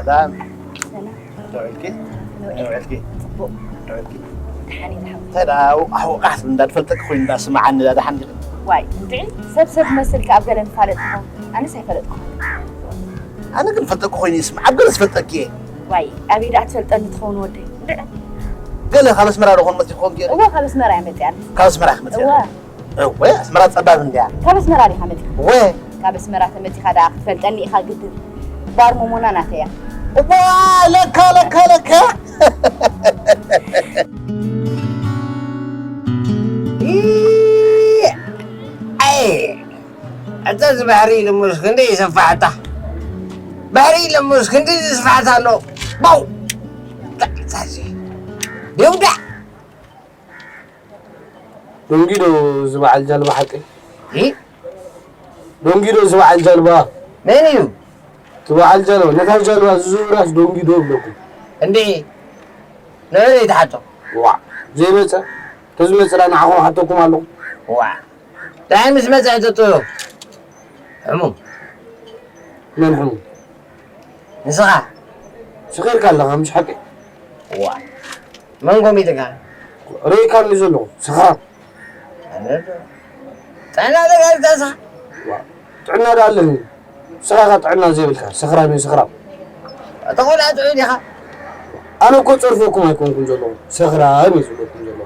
ሰላም። ሰላም። ደው ኢልኪ? ደው ኢልኪ? ጽቡቕ። ደው ኢልኪ? ደሓን እየ ዝሓወይ። እንታይ ደኣ ኣሕወቓሕ እንዳትፈልጠኪ ኮይኑ እንዳ ስምዓኒ እዛ ደሓን ዲኺ? ዋይ፣ እንድዒ ሰብ ሰብ መሰልካ ኣብ ገለ ንፋለጥ ትኸውን። ኣነስ ኣይፈለጥኩን። ኣነ ግን ፈልጠኪ ኮይኑ ይስምዓ፣ ኣብ ገለ ዝፈልጠኪ እየ። ዋይ፣ ኣበይ ደኣ ትፈልጠኒ ትኸውን ወደይ? እንድዒ። ገለ ካብ ኣስመራ ዶ ኾን መጺኹ ኾን ገይረ? እወ፣ ካብ ኣስመራ እየ መጺኣ። ካብ ኣስመራ ኢኺ መጺኣ? እወ። እወ፣ ኣስመራ ጸባብ እንድያ። ካብ ኣስመራ ዲኻ መጺኻ? እወ። ካብ ኣስመራ ተመጺኻ ደኣ ክትፈልጠኒ ኢኻ ግድን። ባር ሞሞና ናተይ እያ። እዋ፣ ለካ፣ ለካ፣ ለካ። ኢ-፣ ኣይ፣ ኣታ እዚ ባሕሪ ኢሉ እሞ ክንደይ ይሰፋሕ ኣታ። ባሕሪ ኢሉ እሞ ክንደይ ዝስፋሕት ኣሎ። ባው። ታ-፣ ታዚ። ይውዳእ። ደንጊዶ እዚ በዓል ጃልባ ሓቀይ? እ? ደንጊዶ እዚ በዓል ጃልባ? መን እዩ? እቲ በዓል ጃልባ፣ ነታ ጃልባ ዝዝውራስ ደንጊዶ ይብለኩም። እንዴ? ንዕኡ ይትሓቶ። ዋ፣ ዘይመጸ? ተዝመጸ ደኣ ንዓኹም ሓተኩም ኣለኹ። ዋ። ደሓን ምስ መጸ ሕተቶ። ሕሙም። መን ሕሙም? ንስኻ? ሰኺርካ ኣለኻ፣ ምሽ ሓቂ? ዋ። መን ጎሚጥካ? ርኢካ እንዲ ዘለኹ፣ ሰኽራም። ኣነ ዶ? ጥዕና ኣለካ ኢልካ ንስኻ? ዋ። ጥዕና ዶ ኣለኒ? ንስኻ ኢኻ ጥዕና ዘይብልካ፣ ሰኽራም እዩ፣ ሰኽራም። ኣታ ቆልዓ ጥዑይ ዲኻ? ኣነ እኮ ጸርፈኩም ኣይኮንኩን ዘለኹ፣ ሰኽራም እዩ ዝብለኩም ዘለኹ።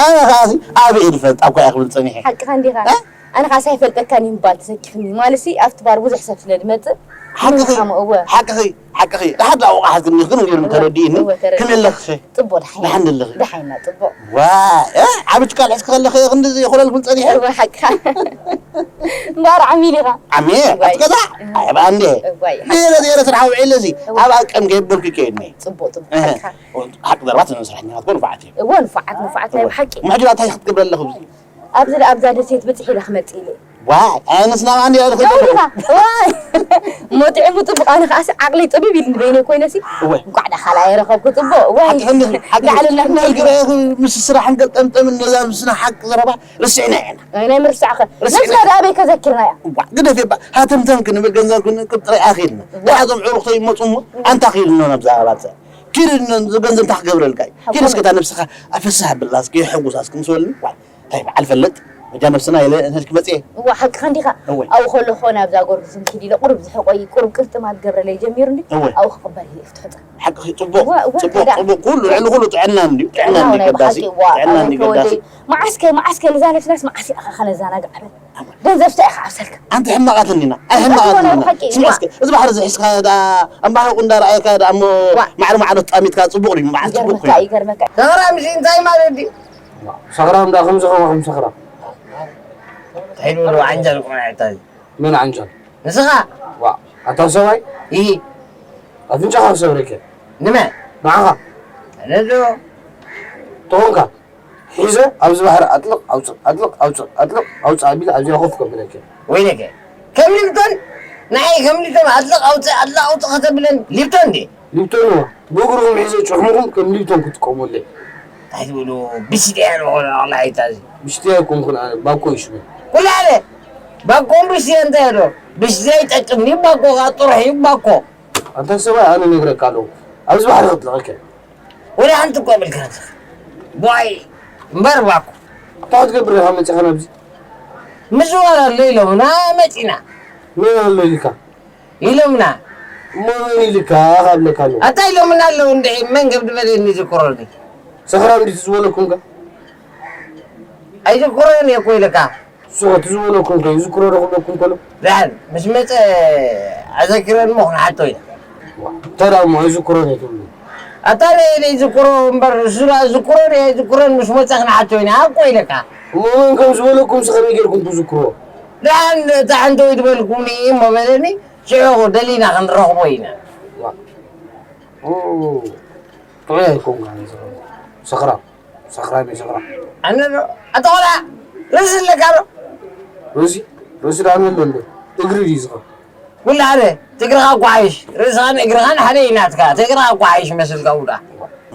ኣነ ኸኣ ኣበይ እየ ዝፈልጥ፣ ኣብ ካኣ ክብል ጸኒሐ። ሓቅኻ እንዲኻ። እ? ኣነ ኻስ ኣይፈልጠካን እዩ ምባል ተሰኪፍኒ። ማለትሲ ኣብቲ ባር ብዙሕ ሰብ ስለ ዝመጽእ ሓቅኺ፣ ምንኻሞ፣ እወ። ሓቅኺ፣ ሓቅኺ። ደሓር ደኣ ወቓ ሓዝክኒ ግን ገይሩ እወ፣ ተረዲእኒ። እወ፣ ተረዲእኒ። ከመይ ኣለኺ? ጽቡቕ፣ ደሓይ። ደሓን ኣለኺ? ደሓይና፣ ጽቡቕ። ዋ፣ እ፣ ዓቢ ጭቃ ልሕዝኪ ከለኺ ክንዲ ዘይኮለልኩን ጸኒሐ። እወ፣ ሓቅኻ። እምበኣር ዓሚል ኢኻ። ዓሚል? እዋይ። ኣትገዛ? እወ። ኣይ፣ ብኣ እንዴ? እዋይ፣ ገይረ፣ ገይረ ስራሕ ውዒለ እዚ። እወ። ኣብ ኣቀም ገይበልኩ ከይድኒ። ጽቡቕ፣ ጽቡቕ፣ እህ። ሓቅኻ። ሓቂ ዘረባ ትነስራሕ እኒኻ፣ ትኮን ንፉዓት እዮም። እወ፣ ንፉዓት፣ ንፉዓት፣ ናይ እወ። ብሓቂ። ምሕጅባ እንታይ ክትገብረ ኣለኹ? ኣብዚ ደ-፣ ኣብዛ ደሴት በጺሐ ኢለ ክመጽእ ኢለ። ዋይ፣ ኣነስ ናብ ኣንድያ ኢለ ከይደ ኣለኹ። ዲኻ? ዋይ። ሞጢዑ ምጥቡቕ፣ ኣነ ከኣሲ ዓቕለይ ጥብብ ኢሉ ንበይነይ ኮይነሲ። እወ። እንኳዕ ደኣ ካልኣይ ረኸብኩ፣ ጽቡቕ። ዋይ። ሓቂ ክንዲ፣ ሓቂ ላዕልና ክንዲ ክንዲ። ግበ፣ ምስ ስራሕን ገልጠምጠምን ነዛ ምስና ሓቂ ዘረባ ርስዕና ኢና። ኣይ፣ ናይ ምርሳዕኸ? ርስዕና። ነብስና ደኣ ኣበይ ከዘኪርናያ? ዋ፣ ግደፍ እባ፣ ሃተምተም ክንብል ገንዘብ ክንእክብ ጥራይ ኣኺልና። እወ። ደሓ እዞም ዕሩኽቶ ይመጹ እሞ፣ ኣንታ ኺድኖ ናብዛ ኣባልሰ። ኪድ ን-፣ ገንዘብ እንታይ ክገብረልካ እዩ? ሓቆ ኪድ እስከ እታ ነብስኻ ኣፈስህ ኣብላ እስኪ፣ የሐጉሳ እስኪ ምስ በሉኒ፣ ዋይ፣ እንታይ በዓል ፈለጥ፣ በጃ ነብስና ኢለ እንተልኪ መጽየ። እዋ፣ ሓቅኻ እንዲኻ። እወ። ኣብኡ ከለኹ ናብዛ ጎርጊስ እንኪድ ኢለ ቁሩብ ዝሕቆይ፣ ቁሩብ ቅልጥም ኣብ ገብረለይ ጀሚሩ እንዲ፣ እወ። ኣብኡ ክቕበል ኢለ ፍትሑ ጸ-፣ ሓቅኺ፣ ጽቡቕ፣ እዋ፣ እዋ፣ ጽቡቕ፣ ከይዳ። ጽቡቕ፣ ኩሉ፣ ልዕሊ ኩሉ ጥዕና እንድዩ፣ ጥዕና ጥዕና እንድዩ ናይ ቀዳሲ፣ ብሓቂ፣ እዋ፣ ጥዕና ኣነ እንድዩ ከወደይ፣ ቀዳሲ። መዓስከ፣ መዓስከ፣ ነዛ ነብስናስ መዓስ ኢኻ ከነዘናግዓ? ገንዘብ ስታይ ኢኻ ዓብሰልካ? ኣንቲ ሕማቓት እንዲና፣ ኣይ ሕማቓት ሕማቕ እንዲና። ሓቂ፣ ስምዒ እዋ። እስከ፣ እዚ ባሕሪ እዚ ሒዝካ ደኣ፣ ኣምባህቑ እንዳረኣየካ ደኣ እሞ ዋ። ማዕረ ማዕረ ተጣሚትካ ጽቡቕ ድዩ? መዓስ ጽቡቕ ይገርመካ፣ ኮይኑ። ይገርመካ። ሰኽራም እሺ እንታይ ማለት ድዩ? ሰኽራም ደኣ ከምዚ ከማኹም ሰኽራም። እንታይ ድብሉ ዓንጃል ቆልዓ እታ እዚ? መን ዓንጃል? ንስኻ? ዋ፣ ኣታ ሰብኣይ? ኢሂ። ኣፍንጫኻ ክሰብረከ። ንመን? ንዓኻ። ኣነ ዶ? ተኾንካ። ሒዘ ኣብዚ ባሕሪ ኣጥልቕ ኣውፅእ፣ ኣጥልቕ ኣውፅእ፣ ኣጥልቕ ኣውፅእ ኣቢለ ኣብዚኣ ኮፍ ከብለኪ። ወይለከ፣ ከም ሊፕቶን ንዓይ ከም ሊፕቶን ኣጥልቕ ኣውፅእ፣ ኣጥልቕ ኣውፅእ ከተብለን ሊፕቶን ድየ? ሊፕቶን እዋ፣ ብእግርኹም ሒዘ ጭሕሙኹም ከም ሊፕቶን ክትጥቀሙለይ። እንታይ ትብሉ? ብሽጥያ ንኾነ ኣቕላዒታ እዚ። ብሽጥያ ኣይኮንኩን ኣነ፣ ባኮ እዩ ሽመይ። ኩላለ፣ ባኮን ብሽጥያ እንታይ ዶ? ብሽጥያ ይጠቅም እዩ፣ ባኮ ኸዓ ጥሩሕ እዩ፣ ባኮ። ኣንታ ሰብኣይ ኣነ ነግረካ ኣለኹ፣ ኣብዚ ባሕሪ ከጥልቐካ እየ። ወላ ሓንቲ እኮ የብልካን። ቧይ እምበር ባኮ። እንታይ ክትገብር ኢኻ መጺኻ ናብዚ? ምዝዋር ኣሎ ኢሎምና መጺና። መን ኣሎ ኢልካ? ኢሎምና። እሞ መን ኢልካ ካብለካ ኣለዉ? ኣታ ኢሎምና ኣለዉ እንድዒ መን ገብድ በለኒ ዝክሮኒ። ሰኽራም ድዩ ዝበለኩም ከ? ኣይዝክሮን እየ እኮ ኢለካ። ንሱ ኸ ትዝበለኩም ከ ይዝክሮ ዶ ክብለኩም ከሎ? ደሓን ምስ መጸ ኣዘኪረን እሞ ክንሓቶ ኢና። እንታይ ደኣ እሞ ኣይዝክሮን እየ ትብሉ? ኣታ ነይ ዘይዝክሮ እምበር ንሱ ደኣ ዝክሮን እየ ኣይዝክሮን ምስ መጸ ክንሓቶ ኢና እኮ ኢለካ። እሞ መን ከም ዝበለኩም ሲ ከመይ ጌርኩም ትዝክርዎ? ደሓን እታ ሓንቲ ወይ ዝበልኩምኒ እሞ በለኒ፣ ሽዑ ደሊና ክንረኽቦ ኢና። ዋ። ኦ፣ ጥዑይ ኣይኮንካን ሰኽራም። ሰኽራም። ሰኽራም እዩ ሰኽራም። ኣነ ዶ? ኣታ ቆልዓ፣ ርእሲ ኣለካ ዶ? ርእሲ? ርእሲ ደኣ ኣሎ እንዶ? እግሪ ድዩ ዝኸውን? ኩሉ ሓደ፣ ትግርኻ ጓሓይሽ፣ ርእስኻን እግርኻን ሓደ እዩ ናትካ። ትግርኻ ጓሓይሽ መስልካ ውዳ።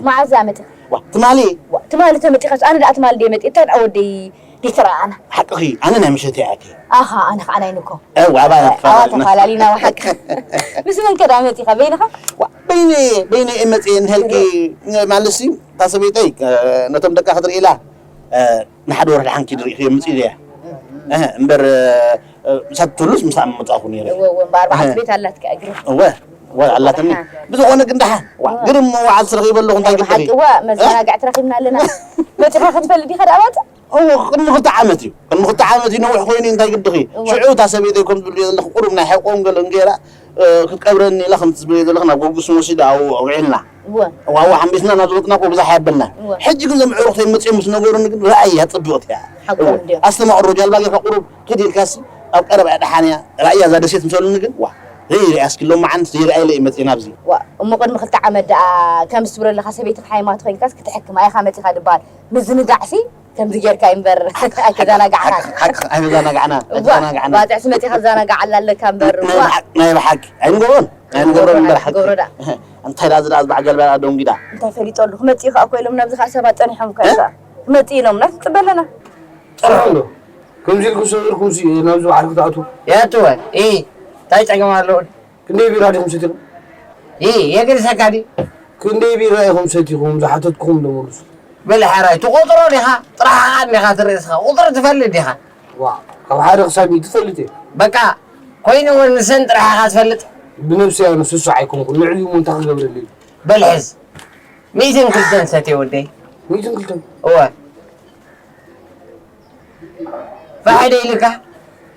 መዓዝ ኣመት ኢኻ? ዋ፣ ትማሊ። ዋ፣ ትማሊ ተመጺኻስ፣ ኣነ ደኣ ትማሊ ድየ መጺእ፣ እንታይ ደኣ ወደይ ይትረኣና። ሓቅኺ፣ ኣነ ናይ ምሸት እየ ኣትየ። ኣኻ፣ ኣነ ኸዓ ናይ ንግሆ። እዋ፣ ኣባና ኣዋ፣ ተፈላለና። ተፈላለና፣ ሓቂ። ምስ መን ከ ደኣ መጺኻ? በይንኻ? ዋ፣ በይነ፣ በይነ እየ መጺአ፣ ንሀልኪ፣ ማለትሲ፣ እታ ሰበይተይ፣ እ፣ ነቶም ደቃ ክትርኢ ኢላ፣ እ፣ ንሓደ ወርሒ ደሓን ኪድ ርኢኽዮ ምጺእ ኢለያ። እህ፣ እምበር፣ እ፣ ምሳት ትህሉስ ምሳኣ ምመጻእኹ ነይረ። እወ፣ እወ፣ እምበር ኣርባዕተ እህ። ቤት ኣላትካ እግሪ። እወ፣ እወ፣ ኣላትኒ። ኣሃ። ብዝኾነ ግን ደሓን። ዋ፣ እወ። ግርም መዋዕል ትረኺበ ኣለኹ፣ እንታይ ናይ ብሓቂ፣ ግድኺ? እወ፣ እ? መዘናግዒ ትረኺብና ኣለና። መጺኻ ክትፈልጥ ዲኻ ደኣ ባጽዕ? እወ፣ ቅድሚ ክልተ ዓመት እዩ። ቅድሚ ክልተ ዓመት እዩ፣ ነዊሕ ኮይኑ እዩ፣ እንታይ ግድኺ? እወ። ሽዑ እታ ሰበይተይ ከም ትብልዮ ዘለኺ ቁሩብ ናይ ሕቆን ገለን ገይራ፣ እ፣ ክትቀብረኒ ኢላ ከምቲ ትብልዮ ዘለኺ ናብ ጎጉስ ወሲዳ ኣብኡ ኣውዒልና። እወ። እዋ፣ እዋ፣ ሓምቢስና ናብ ዝወጥና እኮ ብዙሕ ኣየበልናን። እወ። ሕጂ ግን እዞም ኣዕሩኽተይ መጺኦም ምስ ነገሩኒ ግን ረኣያ ጽብቕቲ እያ። ሓቆም እወ። እንድዮም። ኣስተማቕሮ ጃልባ ጌርካ ቁሩብ ክድ ኢልካሲ ኣብ ቀረባ እያ ደሓን እያ። ረኣያ እዛ ደሴት ምስ በሉኒ ግን ዋ፣ ዘይርኣያ እስኪ ሎማዓንቲ ዘይርኣያ ኢለ እየ መጺአ ናብዚ። ዋ፣ እሞ ቅድሚ ክልተ ዓመት ደኣ ከምዚ ትብሎ ኣለኻ ሰበይትኻ ሓይማኖት ኮይንካስ ክትሕክማ ኢኻ መጺኻ ድበሃል። ምዝንጋዕሲ ከምዚ ጌርካ እዩ እምበር ኣይተዘናጋዕካን። ሓቂ፣ ሓቂ፣ ኣይተዘናጋዕና፣ እዋ፣ ኣይተዘናጋዕና። ባጽዕሲ መጺኻ ትዘናጋዕ ኣላ ኣለካ እምበር፣ ናይ እዋ። ብሓቂ፣ ናይ ብሓቂ። ኣይንገብሮን፣ ኣይንገብሮን እምበር ሓቂ። ኣይትገብሮ ደኣ። እንታይ ደኣ እዚ ደኣ ዝበዓል ጃልባ ደኣ ደንጊዳ። እንታይ ፈሊጠሉ? ክመጽእ እዩ ከኣ እኮ ኢሎም ናብዚ ከኣ ሰባት ጸኒሖም እኮ እ? እዮም ከኣ። ክመጽእ ኢሎም፣ ናይ ክንጽበ ኣለና። ጸንሖም ዶ? ከምዚ ኢልኩም ሰሚርኩም ሲ ናብዚ ባሕሪ ክትኣትዉ? የእትወ፣ ኢ፣ እንታይ ጸገም ኣለዎ? ክንደይ ቢራ ዲኹም ሰቲኹም? ኢ፣ የገድሰካ ድዩ? ክንደይ ቢራ ኢኹም ሰቲኹም? ዝሓተትኩኹም ዶ መልሱ? በል ሕራይ፣ ትቆጽሮ ዲኻ? ጥራሕኻ እንዲኻ ትርኢ እስኻ። ቁጽሪ ትፈልጥ ዲኻ? ዋ፣ ካብ ሓደ ክሳብ ሚእቲ ትፈልጥ እየ። በቃ፣ ኮይኑ እውን ንሰን ጥራሕ ኢኻ ትፈልጥ? ብነብሰይ ኣነ ስሱዕ ኣይኮንኩን። ልዕሊኡ እሞ እንታይ ክገብረለይ? በል ሕዝ። ሚእትን ክልተን ሰትየ ወደይ። ሚእትን ክልተን? እወ። ፋሕ ዶ ኢልካ?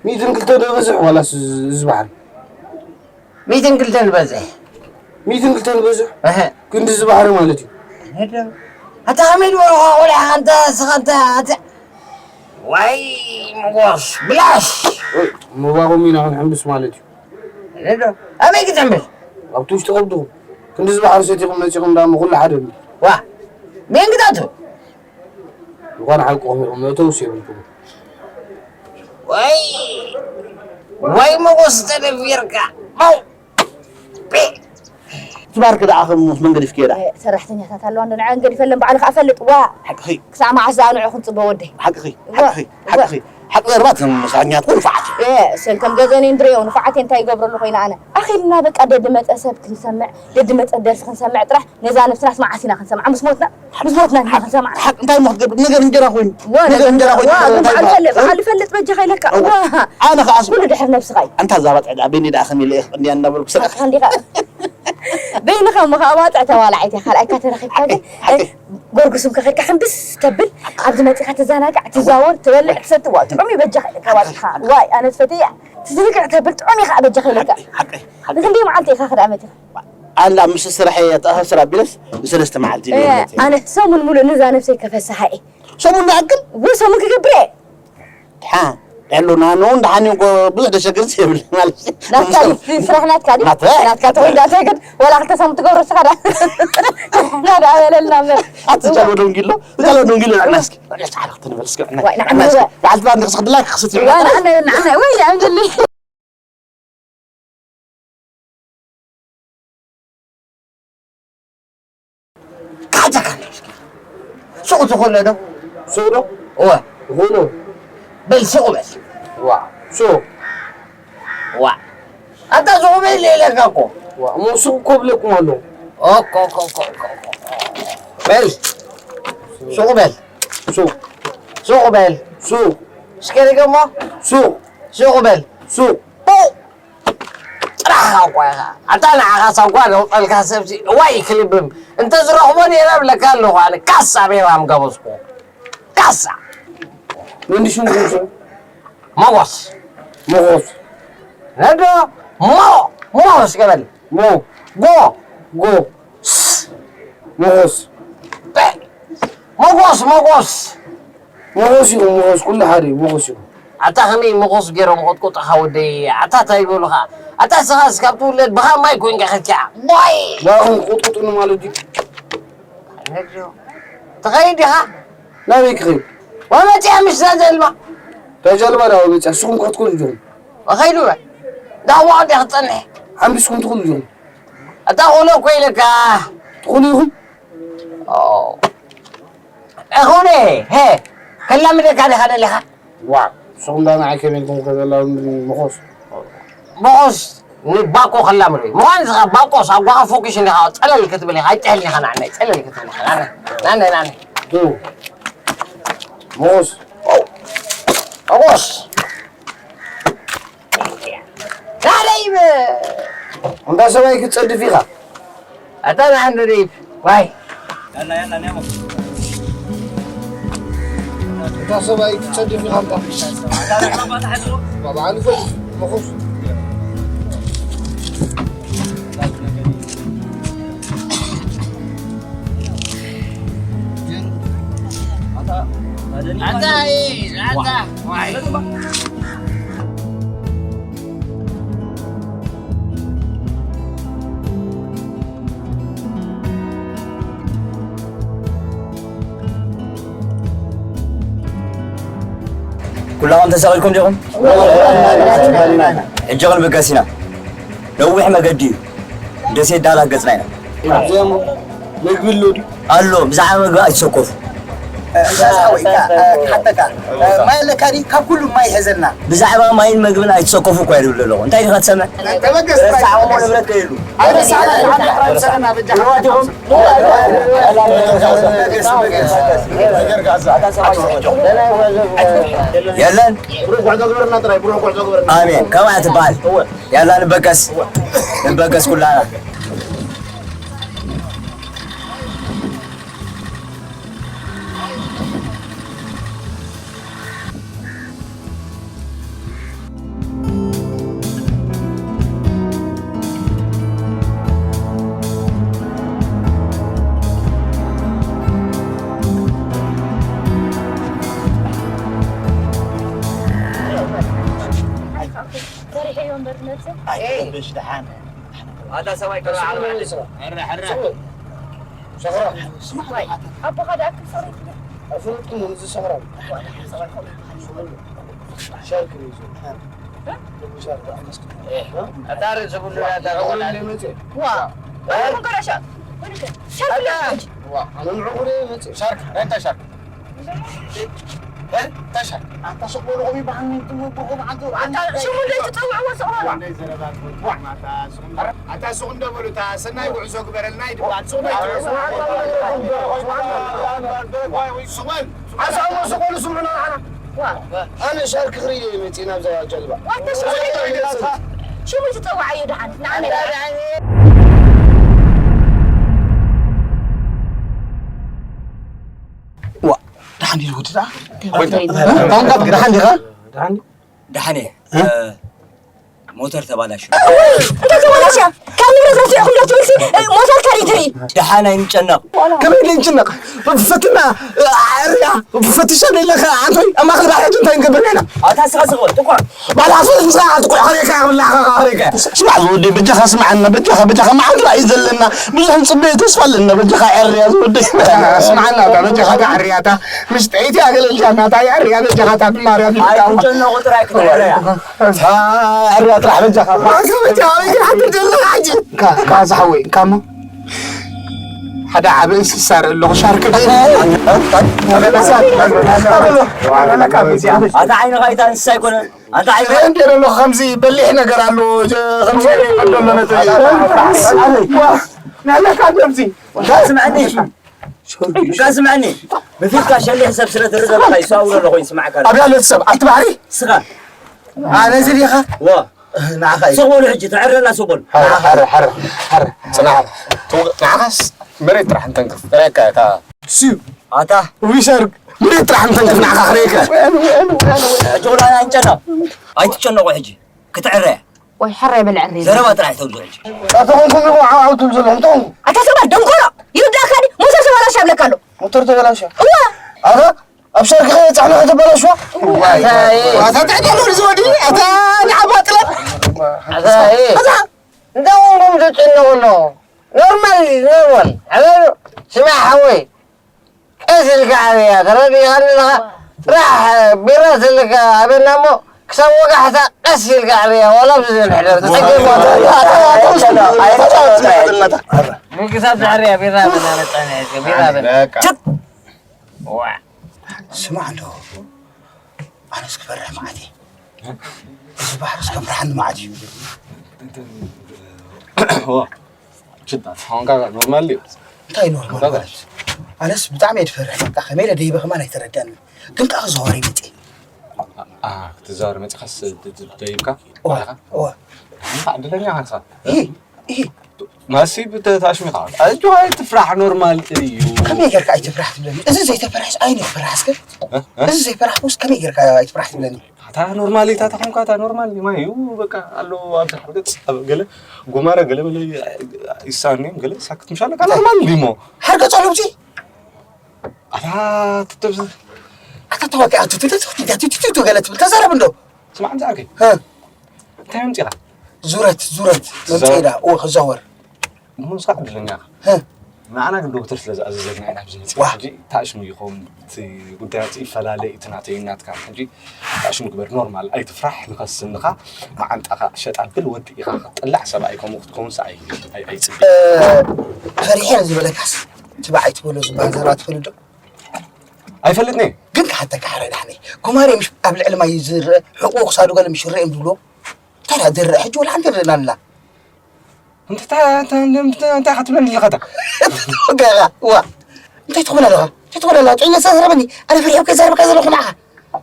ሚእትን ክልተ ዶ በዝሕ ዋላስ እዚ በዓል? ሚእትን ክልተን ዝበዝሕ። ሚእትን ክልተን ዝበዝሕ? እህ። ክንዲ እዚ ባሕሪ ማለት እዩ። እዶ። ኣታ ከመይ ዝበልኻ ቆልዓ ኣንተ ስኻ ኣንተ ኣተ ዋይ መጎስ ብላሽ። ወይ፣ ምባኹም ኢና ክንሕምብስ ማለት እዩ። እዶ። ኣበይ ክትሕምብስ? ኣብቲ ውሽጢ ከብድኹም። ክንዲ እዚ ባሕሪ ሰቲኹም መጺኹም ዳሞ ኩሉ ሓደ እዩ። ዋ። ደንግጣቱ። እንኳን ሓቅኹም ኢኹም፣ መእተውስ የብልኩምን። ወይ፣ ወይ መጎስ ተደፊርካ። መው። ቢ። ትባርክ ደኣ ከም ምስ መን ገዲፍክዮ ደኣ? እ፣ ሰራሕተኛታት ኣለዋ፣ እንዶ ንዐን ገዲፈለን ባዕሉ ከኣ ፈልጥ። ዋ። ሓቅኺ። ክሳዕ መዓስ ደኣ ንዑ ክንጽበ ወደይ? ሓቅኺ፣ ዋ። ሓቅኺ፣ ዋ። ሓቅኺ። ሓቂ ዘረባ እተን ሰራሕተኛታት ንፉዓት እየን። እ፣ ሰን ከም ገዘን እንድሪዮ ንፉዓት እየን፣ እንታይ ይገብረሉ ኮይነ ኣነ? ኣኺልና በቃ ደድመጸ ሰብ ክንሰምዕ፣ ደድመጸ ደርፊ ክንሰምዕ ጥራሕ ነዛ ነብስናስ መዓስ ኢና ክንሰምዓ? ምስ ሞትና? ምስ ሞትና ዲና ክንሰምዓ? ሓቅ እንታይ እሞ ክትገብር? ነገር እንጀራ ኮይኑ። ዋ፣ ነገር ነገር እንጀራ ኮይኑ። ዋ፣ ግን እንታይ በዓል ይበሃል? ፈልጥ፣ በዓል ፈልጥ በጃኻ ኢለካ። እወ። ዋ። ኣነ ኸኣ ስ-፣ ኩሉ ድሕሪ ነብስኻ እዩ። ኣንታ እዛ ባጽዕ ደኣ በይነይ ደኣ ከመይ ኢለ እየ ክቕንያ እናበልኩ ስራሕ። ሓቅኻ እንዲኻ። በይንኻ እሞ ኸኣ ባጽዕ ተባላዒት እያ። ካልኣይካ ተረኺብካ ግን፣ ሓቂ፣ ሓቂ። እ፣ ጎርጉስም ከኸድካ ሕምብስ ተብል፣ ኣብዚ መጺኻ ትዘናጋዕ፣ ትዛወር፣ ትበልዕ፣ ትሰቲ፣ ዋ፣ ጥዑም እዩ በጃኻ ኢለካ ባጽዕኻ። ዋይ፣ ኣነ ዝፈትያ። ትዝንግዕ ተብል፣ ጥዑም እዩ ኸኣ በጃኻ ኢለካ። ሓቂ፣ ሓቂ፣ ሓቂ። ንክንደይ መዓልቲ ኢኻ ክደኣ መጺኻ? ኣላ ምስ ስራሕ እየ ኣተኣሳስር ኣቢለስ ንሰለስተ መዓልቲ እየ፣ እየ መጺአ። ኣነ ሰሙን ሙሉእ ነዛ ነብሰይ ከፈስሓ እየ። ሰሙን ዝኣክል? እወ፣ ሰሙን ክገብር እየ። ድሓን፣ ያሎ፣ ንሃኖ እውን ድሓን እዩ እኮ፣ ብዙሕ ደሸግርስ የብልን ማለት እዩ። ናትካ ድዩ? እቲ ስራሕ ናትካ ድዩ? ናትካ። ናትካ ተወይዳ እንታይ ግን፣ ዋላ ክልተ ሰሙን ትገብሮ እስኻ ዳ። ና ዳ በለልና እምበር። ኣቲ ጃሎ ደንጊሎ፣ ጃሎ ደንጊሎ፣ ንዕና እስኪ፣ ንዕና ጻዕዳ ክትንበል እስኪ፣ ንዕና። ዋይ፣ ንዓና ንዕና እስኪ። ወ- በዓልቲ ባንዲ ክስኽድላ ክኽስት እዩ። ዋይ፣ ንዓና፣ ንዓና፣ ወይ፣ ኣምድሊ። ካዕተካ እንዶ እስኪ። ሱቕ ትኽእሎ ዶ? ሱቕ ዶ? እወ። ይኽእሎ። በል ሱቕ በል። ዋ፣ ሱቕ። ዋ። ኣታ ሱቕ በል ኢለካ እኮ። ዋ፣ እሞ ሱቕ እኮ ብለኩም ኣለኹ። ኦኮ፣ ኦኮ፣ ኦኮ፣ ኦኮ፣ ኦኮ። በል። ሱቕ በል። ሱቕ። ሱቕ በል። ሱቕ። እስከ ድገሞ። ሱቕ። ሱቕ በል። ሱቕ። ሱቕ። ጥራሕኻ እኳ ኢኻ። ኣታ ንዓኻስ እኳ ዘውጸልካ ሰብሲ እዋይ ክልብም። እንተ ዝረኽቦ ነይረ እብለካ ኣለኹ ኣነ። ካሳ ቤራ ምጋበዝኩ። ካሳ። መን ድዩ ሽሙ? መጎስ። መጎስ። ነዶ ሞ፣ ሞ እስከ በል። ሞ። ጎ። ጎ። ስ። መጎስ። በ-፣ መጎስ፣ መጎስ። መጎስ ኢኹም፣ መጎስ፣ ኩሉ ሓደ እዩ፣ መጎስ ኢኹም። ኣታ ከመይ መጎስ ገይሮም ቆጥቁጥኻ ወደይ? ኣታ እንታይ ይበሉኻ? ኣታ ንስኻስ ካብ ትውለድ ብኻ ማይ ኮይንካ ከድካ። ቦይ! ንዓኹም ክቁጥቁጡኒ ማለት ድዩ? ነግዶ። ትኸይድ ዲኻ? ናበይ ክኸይድ? ወመጺኣ ምሽ እዛ ጀልባ። እታ ጀልባ ዳ ወመጺኣ? ንስኹም ከትኮኑ ዲኹም? ወኸይዱ በል። እንዳ ዋዕዲ ክትጸንሕ። ሓምቢስኩም ትኹሉ ዲኹም? ኣታ ቁሎ እኮ ኢለካ። ትኹሉ ኢኹም? ኦ። እኹነ፣ ሄ። ከላምደካ ዲኻ ደሊኻ? ዋ፣ ንስኹም ዳ ንዓይ ከመይ ኢልኩም ከዘላሉኒ ምኹስ? ምኹስ ንባኮ ከላምዶ እዩ። ምዃን ንስኻ ባኮስ ኣብ ጓኻ ፎኪስ እንዲኻ ጸለል ክትብል ኢኻ፣ ኣይጥዕል ኢኻ ንዓናይ፣ ጸለል ክትብል ኢኻ። ናነ፣ ናነ፣ ናነ። ዱ። ምኹስ። ምኹስ። ናነ ይበ-፣ እንዳ ሰብኣይ ክትጸድፍ ኢኻ? ኣታ ንዓንዶ ደይብ፣ ዋይ። እታ ሰብኣይ ክትጸድፍ ኢኻ እንታ። ባባ፣ ኣነ ፈልጥ፣ መኹስ። ኣታ፣ ኣታ፣ ኣታ፣ ዋይ። ኩላኹም ተሰቒልኩም ዲኹም? ሕጂ ክንብገስ ኢና። ነዊሕ መገዲ እዩ። ደሴት ዳላት ገጽና ኢና። እዚኦም ምግቢ ኣሎ ድዩ? ኣሎ፣ ብዛዕባ ምግቢ ኣይትሰከፉ። እዛ ወይ፣ እ፣ ክሓተካ፣ እ፣ ማይ ኣለካ ድዩ? ካብ ኩሉ ማይ ሐዘልና። ብዛዕባ ማይን ምግብን ኣይትሰከፉ እኳ ይብል ኣለኹ። እንታይ ዲኻ ትሰምዕ? ተበገስ። ረሳዕዎ ንብረት ከይሉ። ኣይረሳዕና፣ ኣይረሳዕና፣ በጃ። የለን። ብሩኽ ጉዕዞ ግበረልና ጥራይ፣ ብሩኽ ጉዕዞ ግበረልና። ኣሜን። ከምኣ ትበሃል። ያላ ንበገስ፣ ንበገስ ኩላና። ሰሪሐዮ እምበር ነብሰ። ኣይትረብሽ፣ ደሓን። ኣታ ሰብኣይ፣ ከመይ ዓቕሊ? ሕረ፣ ሕረ። ሰኽራም። ስማዕ፣ ኣቦኻ ደኣ ክም ሰኽራም ትብል? ኣይፈልጥኩምን፣ እዚ ሰኽራም። ሻርክ እዩ እዚ። እ? ሻርክ፣ ኣመስግን። እ? ኣታ ርእሲ ቡንዱላ፣ ኣታ ዕቑር ቡንዱላ። እንደ መጽእ። ዋ። እ? ሻርክ፣ ዋ፣ ምን ዕቑር መጽእ። ሻርክ፣ ረታ ሻርክ። እ? ተሻ-፣ ኣታ ስቕ በሉ፣ ቆሚ በዓል ነይ ትሙ ብቑ መዓልቲ። ኣታ ሽሙ እንደ ትጸውዕዎ ስቕ በሉ። ኣታ ስቕ እንደ በሉ፣ እታ ሰናይ ጉዕዞ ግበረልና ይድባል። ስቕ በሉ። ስቕ በሉ። ኣሳሞ ስቕ በሉ፣ ስምዑና ንዓና። ዋ። ኣነ ሻርክ ክርኢ እየ መጺእ ናብዛ ጀልባ። ዋ፣ ኣታ ሽሙ እንደ ትጸውዕ። ሽሙ ትጸውዓዮ ደሓን። ንዓና ዋ፣ ደሓን ዲኻ ወዲ ደኣ? እንታይ ደሓን ዲኻ? ደሓን እየ። እ? እ፣ ሞተር ተባላሽዩ። እንታይ ተባላሽያ? ካብ ንብረት ረሲዕኩም ዶ ትብልሲ፣ እ፣ ሞተር ካሊእ ትርኢ? ደሓን ኣይንጨነቕ። ከመይ ኢለ ንጭነቕ? ፈትና፣ እ፣ ኣዕርያ፣ ፈትሻ ደለኻ፣ ኣንቶይ፣ ኣብ ማእከል ባሕሪ እንታይ ንገብር ኢና? ኣታ ስኻ ስቕ በል፣ ጥቋዕ። ባላ ኣስወር ምስኻ ኣጥቁዕ ኸሬካ፣ ብላኻ ኸሬካ። ስማዕ ዝወደይ፣ በጃኻ ስምዓና፣ በጃኻ፣ በጃኻ፣ መዓት ራእይ ዘለና፣ ብዙሕ ንጽበዮ ተስፋ ኣለና፣ በጃኻ ዕርያ ዝወደይ። ስምዓና፣ እታ በጃኻ፣ እታ ዕርያታ፣ ምስ ጠይቲ ኣገለልጃና፣ እታ ዕርያ በጃኻ፣ እታ ብማርያም ይብቃ። ኣይትጨነቑ ጥራይ ክትዕረያ። እታ ዕርያ ጥራሕ በጃኻ። በጃኻ፣ በጃኻ፣ በጃኻ፣ በጃኻ፣ በጃኻ። እንካ፣ እንካ፣ ዝሓወይ፣ እንካ እሞ። ሓደ ዓቢ እንስሳ ርኢ ኣለኹ፣ ሻርክ። ኣታ ዓይንኻ ኣይታ እንስሳ ኣይኮነን። ኣታ ዓይንኻ እንዴ ኣሎ ከምዚ በሊሕ ነገር ኣሎ፣ ጀ-፣ ከምዚ ኣሎ መጠን። ዋ፣ ናለካ ከምዚ። እንካ ስምዐኒ። እንካ ስምዐኒ። ብፊትካ ሸሊሕ ሰብ ስለ ትርኢ ዘለኻ ይሰዋውር ኣለኹ፣ ይስማዓካ ኣሎ። ኣብ ያለት ሰብ ኣቲ ባህሪ? ስኻ። ኣነ እዚ ዲኻ? ዋ። ንዓኻ እዩ። ስቕ በሉ ሕጂ፣ ትዕረና ስቕ በሉ። ሓረ፣ ሓረ፣ ሓረ፣ ሓረ፣ ጽናሕ። ትው-፣ ንዓኻስ መሬት ጥራሕ እንተንክፍ፣ ጥራይካ እታ። ስዩ። ኣታ። ዊሰርግ፣ መሬት ጥራሕ እንተንክፍ ንዓኻ ክርእየካ። ሕጂ ቁልዓ ኣይንጨነቕ። ኣይትጨነቑ ሕጂ። ክትዕረ እያ። ወይ ሕራይ በል ዕረ። ዘረባ ጥራሕ ተብሉ ሕጂ። ኣታ ኾንኩም ኢኹም ዓው ዓው ትብሉ ዘለኹም፣ እንታይ ኾንኩም? ኣታ ሰብኣይ ደንቆሮ፣ ይርዳእካ ድዩ? ሞተር ተበላሽያ ብለካ ኣሎ። ሞተር ተበላሽያ? እዋ። ኣታ ኣብ ሻርክ ከይበጻሕና ከተበላሽዋ? ዋይ። ኣታ፣ ኣታ፣ እንታይ ደሎ ዝወዲ? ኣታ፣ ንዓባ ጥለብ። ኣታ፣ ኣታ። እንታይ ኾንኩም ትጭነቑ ኣለኹም? ኖርማል እዩ፣ ኖርማል። ኣበሉ፣ ስማዕ ሓወይ፣ ቀስ ኢልካ ዓብያ፣ ተረዲእካኒ ኣለኻ? ጥራሕ ቢራ ስልካ ኣበና እሞ፣ ክሳብ ወጋሕታ ቀስ ኢልካ ዓብያ፣ ዋላ ብዝብል ሕደር፣ ተጸገም። ክሳብ ዘዕርያ ቢራ በና፣ መጣና፣ ቢራ በና። ችት! ዋ። ስማዕ እንዶ፣ ኣነስ ክፈርሕ መዓት እየ። እዚ ባሕርስ ከምርሓኒ መዓት እዩ። ዋ ሽጣ ሆንካ ኖርማል እዩ። እንታይ ኖርማል ማለት? ኣነስ ብጣዕሚ እየ ዝፈርሕ። በቃ ከመይ ኢለ ደይበ ከማን ኣይተረዳእንን። ግን ከዓ ክዘዋወር ይመፅእ። ክትዛወር መፂኻስ ደይብካ? እዋ እዋ ዕድለኛ ኻንሳ። ይህ ይህ ማሲ ብተታሽሚኻ። ኣጆ ኣይትፍራሕ፣ ኖርማል እዩ። ከመይ ጌርካ ኣይትፍራሕ ትብለኒ? እዚ ዘይተፈርሕስ ኣይነ ክፍራሕ እስከ? እዚ ዘይፈራሕኩስ ከመይ ጌርካ ኣይትፍራሕ ትብለኒ? ኣታ ኖርማል እታ ተኾንካ እታ ኖርማል ማይ እዩ። በቃ ኣሎ ኣብ ድሕሪ ገፅ ኣብ ገለ ጎማረ ገለ መለ ይሳንዮም ገለ ሳክት ምሻለ እታ ኖርማል እንዲሞ። ሓርገ ጸሎብሲ ኣታ ትትብስ ኣታ ተዋቂ ኣቱ ትትትትትትትቱ ገለ ትብል ተዛረብ እንዶ። ስማዕ እንጂ ዓርከይ። እንታይ ኣምፂኻ? ዙረት ዙረት መምፅኢዳ እወ ክዛወር ምሁን ስራሕ ዕድለኛ ኢኻ። ንዓና ግን ዶክተር ስለ ዝኣዘዘልና ኢና ኣብዚ መፂና። ሕጂ ታሽሙ ይኸውን እቲ ጉዳያት ይፈላለ እዩ፣ እቲ ናተይ ናትካ። ሕጂ ታሽሙ ግበር፣ ኖርማል ኣይትፍራሕ፣ ንኸስንኻ መዓንጣኻ ሸጥ ኣብል። ወዲ ኢኻ ክትጥላዕ ሰብኣይ ከምኡ ክትከውን ሰኣይ ኣይፅብ። ፈሪሐ ዝበለካስ ትባዕ ኣይትበሎ ዝበሃል ዘረባ ትፈልጥ ዶ? ኣይፈልጥኒ። ግን ክሓተካ ሓደ ዳሕኒ ጉማሬ ምሽ ኣብ ልዕሊ ማይ ዝረአ ሕቁ ክሳዱ ገለ ምሽ ይረአ እዮም ዝብሎ። እንታይ ደኣ ዝረአ ሕጂ ወላ ሓንቲ ንርእና ኣለና። እንታይ እንታይ እንታይ እንታይ ክትብለኒ ኣለኻ? ገራ ዋ እንታይ ትኾን ኣለኻ? እንታይ ትኾን ኣለኻ? ጥዕና ተዛረበኒ። ኣነ ፈሪሐ ከይዛረበካ ዘለኹ ንዓኻ።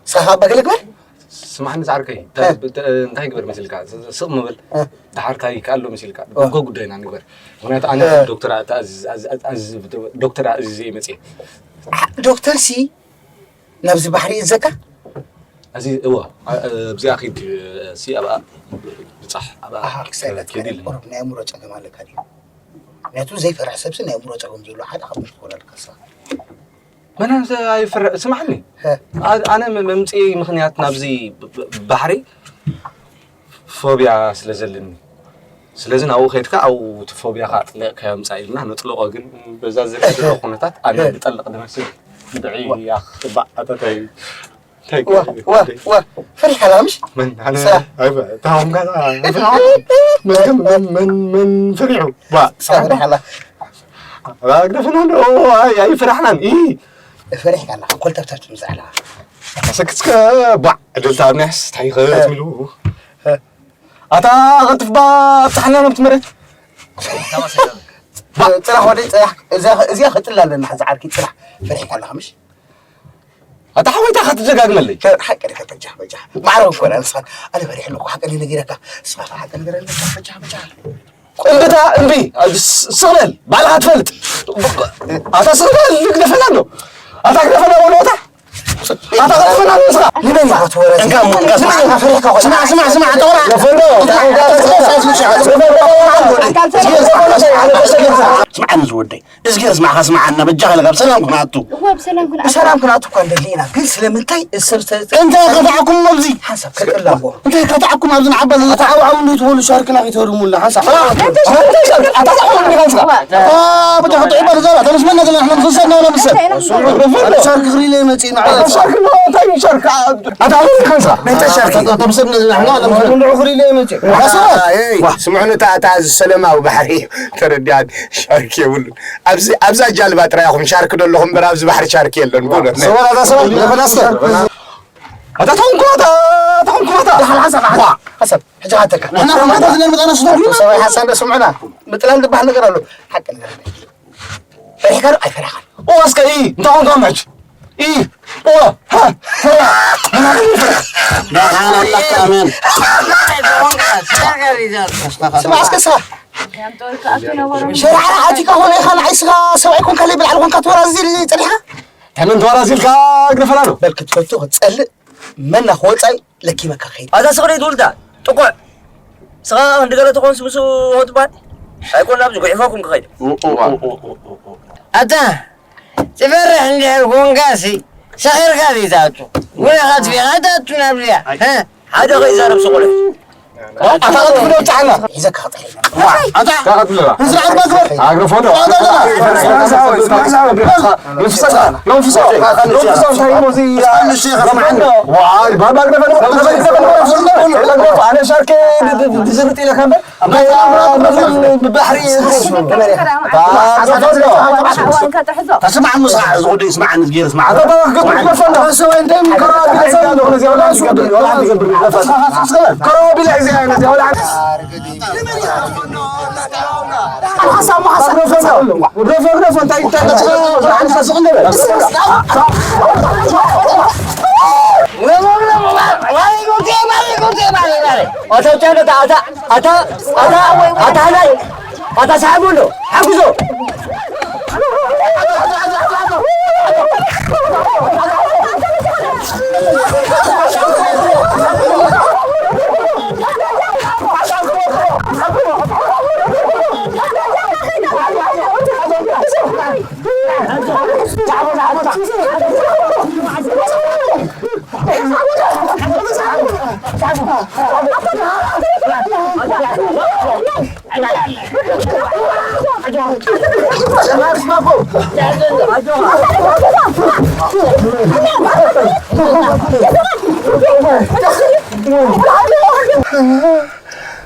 ንስኻ ካብ በገለ ግበር። ስማዕኒ ዛዕርከይ እንታይ ግበር መሲልካ ስቕ ምብል። ድሓር እንታይ ይከኣሎ መሲልካ እኮ ጉዳይና ንግበር። ምክንያቱ ኣነ ዶክተር ዶክተር ኣዚዘ ይመፅእ። ዶክተር ሲ ናብዚ ባሕሪ እዘካ እዚ እዋ ኣብዚኣ ኪድ ሲ ኣብኣ ብፃሕ ኣብኣ ኣሃ ክሳይ ኪድ ኢልና። ቁሩብ ናይ ኣእምሮ ፀገም ኣለካ ድዩ? ምክንያቱ ዘይፈርሕ ሰብሲ ናይ ኣእምሮ ፀገም ዘለዎ ሓደ ካብ ምሽ ክኾን ኣለካ ንስኻ። መናን ኣይፈርሕ ስማዕኒ። ኣነ መምፅኢ ምክንያት ናብዚ ባሕሪ ፎብያ ስለ ዘለኒ፣ ስለዚ ናብኡ ከይድካ ኣብኡ እቲ ፎብያኻ ኣጥሊቕካዮ ምጻእ ኢልና ነጥልቖ። ግን በዛ ዝርአ ዘሎ ኩነታት ኣነ ዝጠልቕ ዝመስል ብዒ ያኽ ባዕ ኣተታይ እንታይ ዋ ዋ ዋ ፈሪሕካ ኣለኻ ምሽ? መን ኣነ ስራሕ። ኣይበ እታ ሆምካ መን መን መን መን ፈሪሑ ዋ ስራሕ ፈሪሕካ ኣለኻ። ኣግደፍና እንዶ ኣይፈራሕናን ኢ ፈሪሕካ ኣለኻ ኮልተብተብ ትምጻእ ኣለኻ። ኣሰክስከ ባዕ ዕድልታ ኣብናያስ እንታይ ይኸትምሉ ኣታ ቐልጥፍ ባ ኣብፅሓና ናብቲ መሬት። ፅራሕ ወደይ ፅራሕ እዚኣ ከጥላ ኣለና ሓዚ ዓርኪ ፅራሕ ፈሪሕካ ኣለኻ ምሽ ኣታ ሓወይታ ኸትደጋግመለይ ሓቂ ዲኻ በጃ በጃ ማዕረ እኮ ና ንስኻ ኣነ ፈሪሕ ኣለኩ ሓቂ ነጊረካ ንስኻ ሓቂ ነገር በጃ በጃ እምብታ እምቢ ስቕለል ባዕልኻ ትፈልጥ ኣታ ስቕለል ግደፈላ ኣሎ ኣታ ግደፈላ ወለወታ ኣታ ክትፈና ንስኻ ንመን ኢኻ ትወረ እንካ እንካ ስማዕ ስማዕ ስማዕ ስማዕ ኣታ ወራ ለፈንዶ ስማዕ ንዝወደይ እዝጊ ስማዕኻ ስማዓና በጃኻ ለጋብ ሰላም ክንኣቱ እዋ ብሰላም ክንኣቱ ብሰላም ክንኣቱ እኳ እንደሊ ኢና ግን ስለምንታይ እሰብ እንታይ ከፋዕኩም ኣብዚ ሓንሳብ ከጥላ እሞ እንታይ ከፋዕኩም ኣብዚ ንዓባ ዘተዓባዓቡ እንዴት በሉ ሻርክና ኪተርሙልና ሓንሳብ በጃኻ ጥዑይ በል ዘራ ተመስመና ዘለና ንኽንሰድና ነምሰል ሻርክ ክሪለ መፅእ ንዓ ሻርክ እንታይ ሻርክ ኣታ ምን ከንሳ ነታ ሻርክ ተምሰል ነዝና ንዓ ንዑ ክሪለ መፅእ ስምዑ ነታ እታ ሰለማዊ ባሕሪ ተረዲኣን ሻርክ የብሉን ኣብዚ ኣብዛ ጃልባ ጥራይ ኢኹም ሻርክ ደለኹም እምበር ኣብዚ ባሕሪ ሻርክ የለን ብእውነት ናይ ሰበራ እዛ ሰበራ ለፈላስተ ኣታ ተኹንኩማታ ተኹንኩማታ ደሓን ሓሳብ ሓሳብ ሕጂ ሃተካ ንሕና ከማታ ዝለን መጣና ስቶ ሰበይ ሓሳብ እንደ ስምዑና ምጥላል ዝበሃል ነገር ኣሎ ሓቂ ነገር ፈሪሕካ ዶ ኣይፈራኻን ኦ እስከ ኢ እንታይ ኾንካ ምሕጅ ኢ ኦ ሃ ፈራ ደሓን ኣላካ ኣሜን ስማ እስከ ስማ ሸርዓ ኣቲካ ኾነ ኢኻ ንዓይ ስኻ ሰብኣይ ኮንካ ለይ ብልዓል ኮንካ ትወራዚ ጸኒሓ ተመን ተወራዚ ኢልካ ግደፈላ ዶ በል ክትፈቱ ክትጸልእ መና ክወጻይ ለኪመካ ከይድ ኣዛ ስቕለይ ትውልዳ ጥቁዕ ስኻ ክንዲ ገለ ትኾንስ ምስ ሆትባል ኣይኮን ኣብዚ ጉሒፈኩም ክኸይድ ኣታ ትፈርሕ እንድሕር ኮንካሲ ሰኺርካ ዘይትኣቱ ጉሒኻ ትፊኻ ትኣቱ ናብዚኣ ሓደ ከይዛረብ ስቑለት ኣታ ቀልጥፍ ዶ ብትሓና ሒዘካ ክጥሕል ኣታ ተቐጥልባ ንስርዓት መግበር ኣግረፎ ዶ መንፍሰ መንፍሰ መንፍሰ እንታይ ሞ እዚ ባባ ግረፈ ኣነ ሻርክ ብዝርጥ ኢለ ከምበር ብባሕሪ ተስማዕ፣ ምሳዕ ዝጉዳይ ስማዕ፣ ንዝጌር ስማዕ። ኣታ ቻይና፣ ኣታ፣ ኣታ፣ ኣታ፣ ኣታ፣ ኣታ፣ ሓግዞ።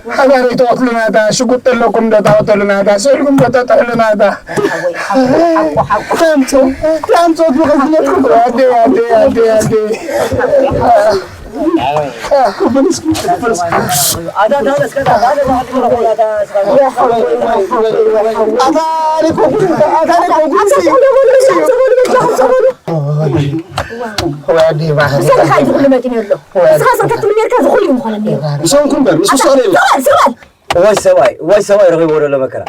ሓባሪ ትቐትሉና፣ እታ ሽጉጥ ኣለኩም ዶ ተቐተሉና፣ እታ ስእልኩም ዶ ተጥሕሉና፣ እታ ታምጾ፣ ታምጾ ትብቐዝነትኩም። ኣደ፣ ኣደ፣ ኣደ፣ ኣደ። ኣታ፣ ኣታ፣ ኣታ፣ ኣታ፣ ኣታ፣ ኣታ፣ ወይ ኣደ፣ ባሕሪ። ንስኻ ኢኻ እዚ ኩሉ መፂኡ ነይሩ ኣሎ። ወይ ኣደ። ንስኻ ስቕ ተትብል ነይርካ፣ እዚ ኩሉ እዩ ምኾነ ነይሩ። ምሳኹም እምበር፣ ምስ ኣታ፣ ውሳኔ የለን። ስቕ በል፣ ስቕ በል። እዋይ ሰብኣይ፣ እዋይ ሰብኣይ ረኺብዎ ዘሎ መከራ።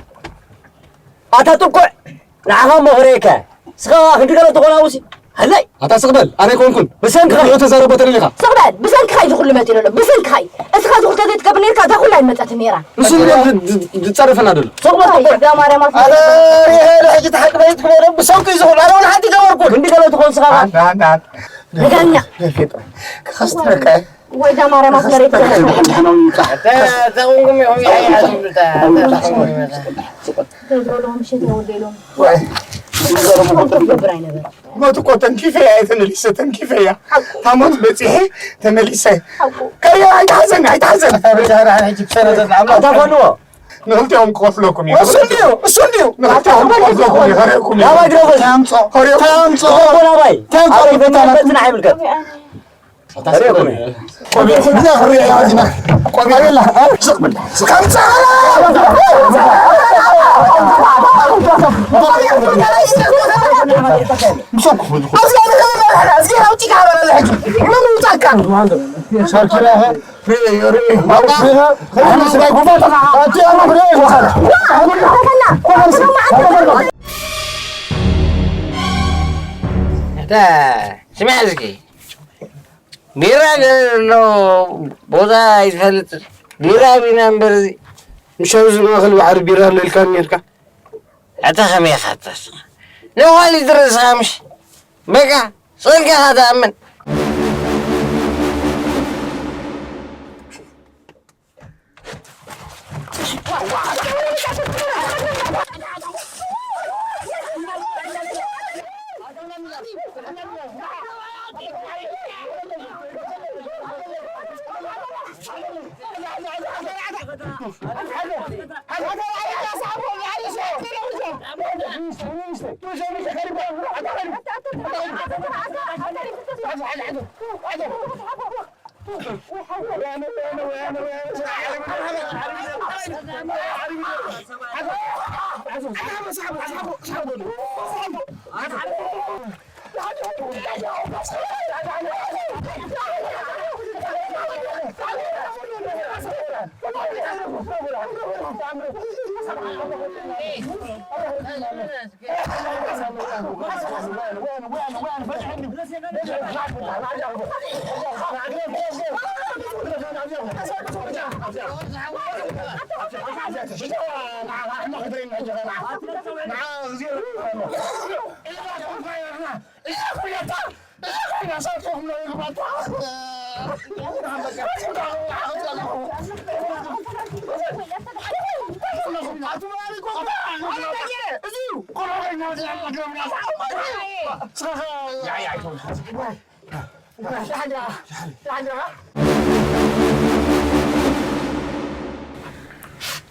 ኣታ ጥቁዕ፣ ንዓኻ እሞ ክርእየካ እየ። ንስኻ ክንዲ ገለ ትኾን ኣውሲ። ሃላይ። ኣታ ስቕ በል፣ ኣነ ኣይኮንኩን። ብሰንክኻ እዩ። ንዑ ተዛረቦ ተደሊኻ። ስቕ በል፣ ብሰንክኻ እዩ እዚ ኩሉ መፂኡ ዘሎ፣ ብሰንክኻ እዩ። እስኻ እዚ ኩሉ ተዘይትገብር ነይርካ፣ እዛ ኩላ ኣይመፀትን ነይራ። ንሱ ድ-፣ ድ-፣ ድ-፣ ዝፀረፈና ደሎ። ስቕ በል፣ ኣይ፣ ጥቁዕ። እዛ ማርያም ኣታ ኣፍሪቃ። ርሄ ለሕጂ ተሓቅበ ይትኾነ ብሰንኩ እዩ ዝኾን። ኣነ እውን ሓንቲ ገበርኩን። ክንዲ ገለ ትኾን ስኻ። ኣንዳ፣ ኣንዳ፣ ኣንዳ። ነገረኛ። ደፊጥ። ክኸስትረካ። ወይ እዛ ማርያም ኣስመሬት። ኣታ፣ ተቑንቁም ኢኹም፣ ይሓይ፣ ይሓይ፣ ይሓይ። ተዝበልዎ ምሸት ነው ወደሎም። ወይ። ትገብር ኣይነበረን። ሞት እኮ ተንኪፈ እያ፣ ተመሊሰ ተንኪፈ እያ። ሓቁ። ታሞት በፂሐ ተመሊሰ። ሓቁ። ከየ ኣይትሓዘን፣ ኣይትሓዘን። ኣታ በጃ፣ ሕጂ ክሰረዘት ንኣምላኽ። ኣታ ፈንዎ። ንክልቲኦም ክቐትለኩም እዩ። እሱ እንዲዩ፣ እሱ እንዲዩ። ንክልቲኦም ክቐትለኩም እዩ። ከርእየኩም እዩ። ናባይ ድረበ። ታምጾ። ከርእየኩም። ታምጾ። ናባይ። ታምጾ። ኣበይ በታ በትና ኣይምልከት። ኣታ ስቕ በል። ቆቢዕ፣ ቆቢዕ፣ ቆቢዕ የላ። ስቕ በል። ስቕ በል። ኣታ ስምዕ እስኪ። ቢራ ገለ ኣሎ፣ ቦታ ኣይትፈልጥን። ቢራ ቢና እምበር፣ እዚ ምሽ ኣብዚ ማእከል ባሕሪ ቢራ ኣሎ ኢልካ ኔርካ። ኣታ ከመይ ኢኻ ኣታ ንስኻ? ንኳሊቲ ርእስኻ ምሽ? በቃ፣ ስቕ ኢልካ ኢኻ ትኣምን።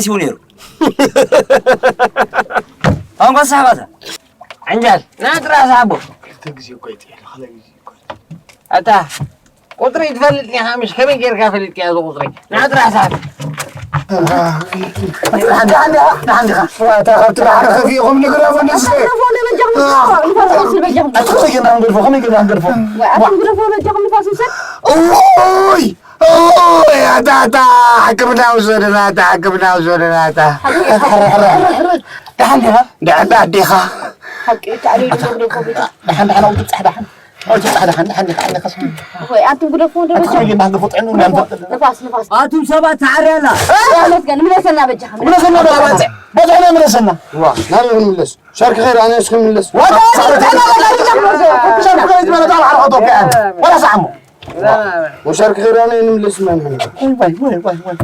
ሓሲቡ ነይሩ። ኣንበሳ ባታ። ዕንጃል፣ ና ጥራሕ ስሓቦ። ክልተ ግዜ እኮ ይጥየል፣ ካልኣይ ግዜ እኮ። ኣታ፣ ቁጽሪ ትፈልጥ ዲኻ? ምሽ ከመይ ጌርካ ፈሊጥካዮ እዚ ቁጽሪ? ና ጥራሕ ስሓብ። ደሓን ዲኻ? ደሓን ዲኻ? ዋታ፣ ካብቲ ባሕሪ ከፊእኹም ንግረፎ ንስተ። ኣቲ ከመይ ጌርና ክንገድፎ? ከመይ ጌርና ክንገድፎ? ኡይ! ኡይ! ኣታ፣ ኣታ፣ ሕክምና ውሰደና፣ ኣታ፣ ሕክምና ውሰደና፣ ኣታ። ደሓን ዲኻ? ደሓን ኣዴኻ? ሓቂ፣ እቲ ኣበይ ዝገብሮ እኮ ቤት። ደሓን፣ ደሓን፣ ኣውቲ ጻሕዳ፣ ደሓን። ኣውቲ ጻሕዳ፣ ደሓን፣ ደሓን ዲኻ? ኣለኻ እስኪ። ወይ፣ ኣቱም ግደፎ፣ ኣቲ ደበጃ። ከመይ ጌርና ክንገድፎ? ጥዕንኡ እንዳንፈልጥ። ንፋስ፣ ንፋስ። ኣቱም ሰባት፣ ተዓርያላ። ተመስገን፣ ምለሰና በጃኻ። ምለሰና፣ በጃኻ። በጃኻ ምለሰና። ዋ፣ ናበይ ክንምለስ? ሻርክ ኸይር፣ ኣነ እስኪ ምለስ። ዋታ፣ ሻርክ ኸይር፣ ዝበለ ጣል ዓርሖ ቶካ። ወላ ሰዓሞ። ወሻርክ ኸይር፣ ኣነ ንምለስ፣ ማን? ዋይ፣ ዋይ፣ ዋይ፣ ዋይ።